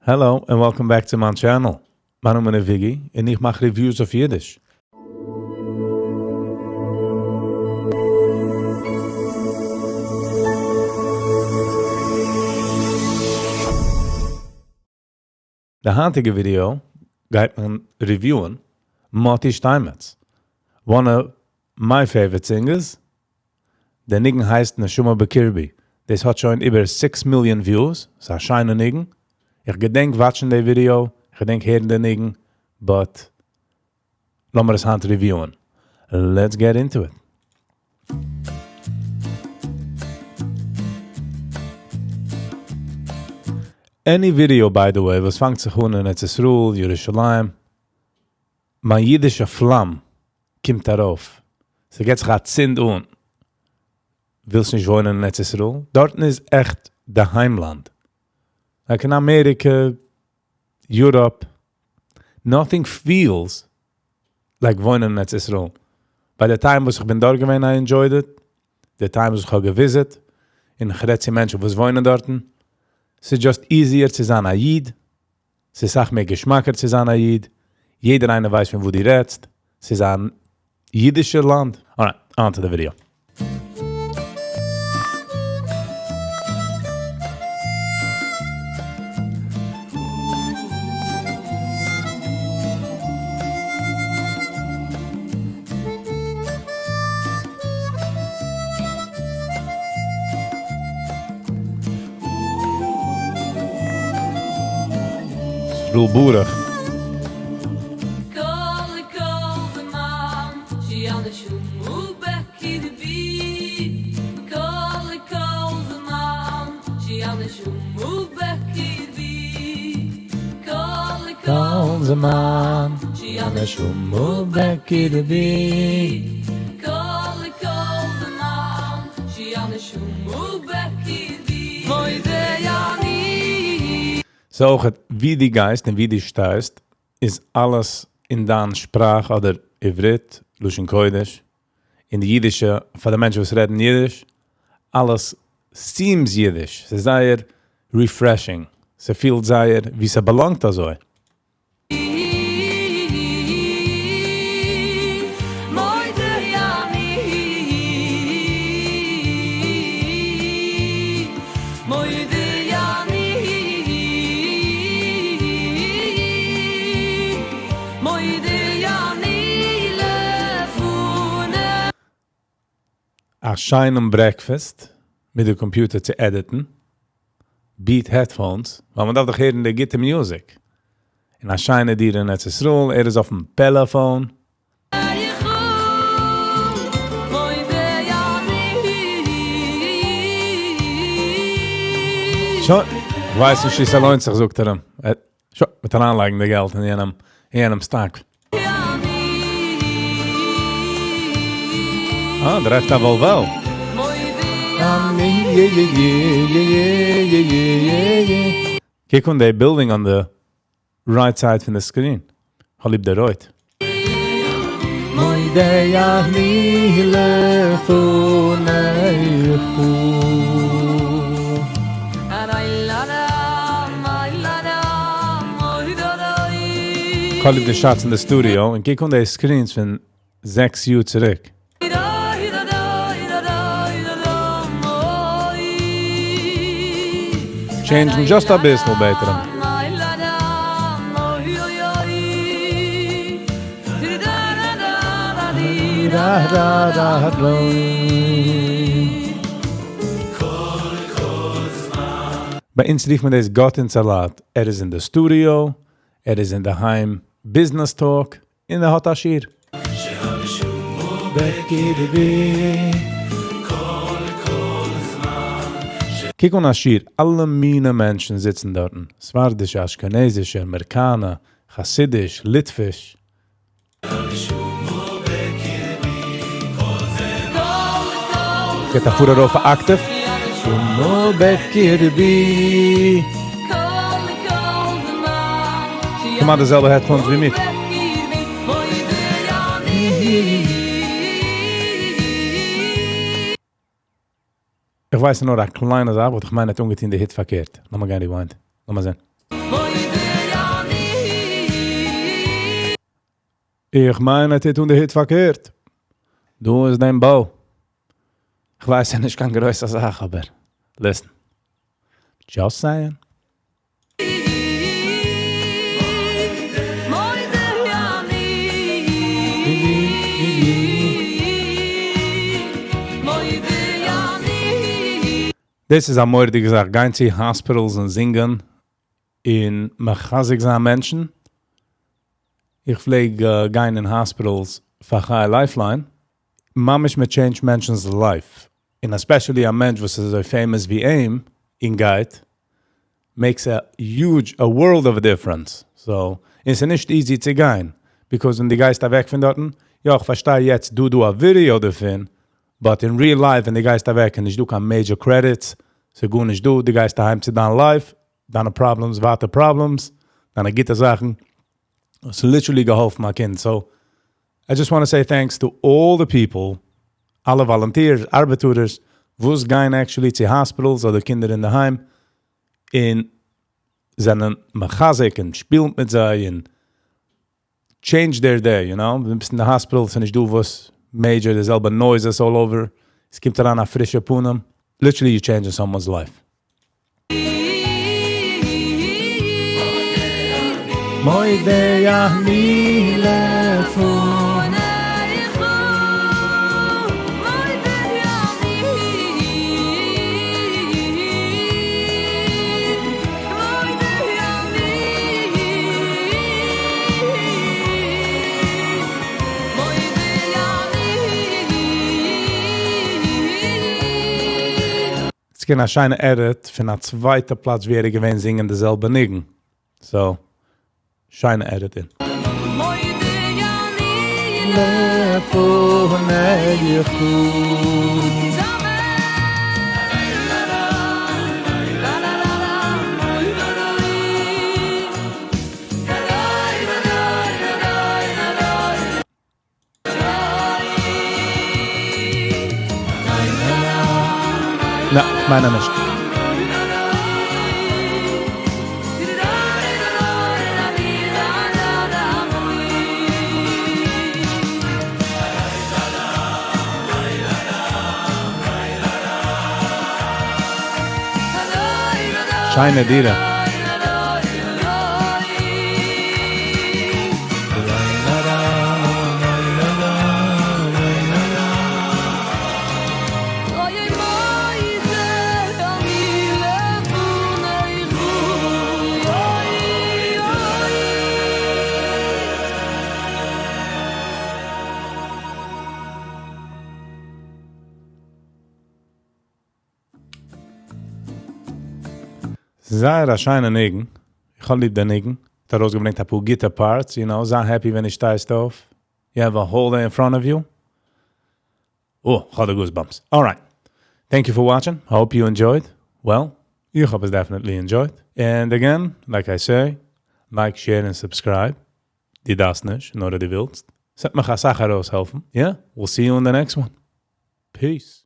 Hello and welcome back צו מיין channel. מיין נאמען איז וויגי און איך מאך reviews אויף אידיש. די היינטיגע ווידיאו גייט מען review ען מאטי שטיינמעץ, one of my favorite singers, דער ניגון הייסט נשמה בקרבי, דאס האט שוין איבער 6 מיליאן views, ס'איז א שיינע ניגון, איך געדענק watch ן די ווידיאו, איך געדענק הערן די ניגון, but לאמיר עס היינט review ען. Let's get into it. Any video by the way וואס פאנגט זיך אן אין ארץ ישראל, ירושלים, מיין אידישע פלאם קומט ארויף, ס'געט זיך א צינד אן. ווילסט נישט וואוינען אין ארץ ישראל? דארטן איז עכט די היימלאנד. Like אין אמעריקע, Europe, nothing feels like וואוינען אין ארץ ישראל. ביי די time וואס איך בין דארט געווען I enjoyed it, די time וואס איך האב גע visit, און איך רעד צו מענטשן וואס וואוינען דארטן, ס'איז just easier צו זיין א איד, ס'איז סאך מער געשמאקער צו זיין א איד, יעדער איינער ווייסט פון וואו דו רעדסט, ס'איז אן אידישער לאנד. Alright, on to the video. שרול ברוך. ס'איז אויך ווי דו גייסט און ווי דו שטייסט איז אלעס אין דיין שפראך אדער עברית, לשון קודש, אין די אידישע, פאר די מענטשן וואס רעדן אידיש, אלעס seems אידיש, ס'איז זייער refreshing, ס'פילט זייער ווי ס' belong ט אזוי. א שיינעם breakfast מיט די computer צו edit ן, Beat headphones, ווייל מען דארף דאך הערן די גוטע music. און א שיינע דירה אין ארץ ישראל, ער איז אויפן פעלעפאון. שוין, איך ווייס נישט צו ס'לוינט זיך זאגט ער אים. שוין, מ'וועט אריינלייגן די געלט אין יענעם, אין יענעם סטאק. אה, דרייווט א וואלווא. קוק אן די building on the right side פון די screen. כ'האב ליב די רויט. מודה אני לפניך. כ'האב ליב די shots אין די studio, און קוק אן די screens פון 6 יאר צוריק. Change ן just אביסל בעטער. ביי אונז רופט מען דאס גאט אין סאלאט. ער איז אין די studio, ער איז אינדערהיים business talk, און ער האט א שיר. קוק אן א שיר, אלע מיני מענטשן זיצן דארטן, ספרדישע, אשכנזישע, אמעריקאנע, חסידיש, ליטוויש. גייט א פאר ארויף א octave. כמעט די זעלבע headphones ווי מיר. איך ווייס נאר א קליינע זאך, but איך מיין ער האט אנגעטון די הוט פארקערט. לאמיר גיין rewind. לאמיר זען. איך מיין ער טוט אן די הוט פארקערט. דא איז דיין bow. איך ווייס ס'איז נישט קיין גרויסע זאך אבער listen. Just saying. דאס איז א מורא'דיגע זאך, גיין צו hospitals און זינגען און מחזק זיין מענטשן. איך פלעג גיין אין hospitals פאר חי Lifeline, ממש מען change ט מענטשנ'ס life, און especially א מענטש וואס איז אזוי famous ווי אים, און גייט, makes a huge, a world of a difference. So, און ס'איז נישט easy צו גיין, because ווען דו גייסט אוועק פון דארטן, יא איך פארשטיי יעצט דא דא א ווידעא דערפון, but in real life ווען דו גייסט אוועק איז נישט דא קיין major credits, ס'איז גארנישט דא, דו גייסט אהיים צו דיין life, דיינע problems ווייטער problems, דיינע גוטע זאכן, ס'איז literally געהאלפן א קינד, so I just want to say thanks to all the people, אלע volunteers, ארבעטארערס, וואס גייען actually צו hospitals אדער קינדער אינדערהיים, און זענען מחזק און שפילן מיט זיי און change their day, you know, דו ביסט אין די hospital, ס'איז נישט דא וואס major, די זעלבע noises all over, עס קומט אריין א פרישע פנים, literally you changing someone's life. מודה אני לפניך. ס'געווען א שיינע edit פון א צווייטע פלאץ ווי ער איז געווען זינגען די זעלבע ניגון. So, שיינע editing. נע, כ'מיין אז נישט. שיינע דירה. זייער א שיינע ניגון, איך האב ליב די ניגון, האט ארויסגעברענגט אפאר גוטע parts, you know, זיי happy ווען דו שטייסט אויף, you have a whole day in front of you. Oh, כ'האב די goosebumps. Alright. Thank you for watching, I hope you enjoyed. Well, איך האב עס definitely enjoyed. And again, like I say, like, share און subscribe. דו דארפסט נישט, נאר אז דו ווילסט. ס'וועט מיך אסאך ארויסהעלפן. Yeah, we'll see you in the next one. Peace.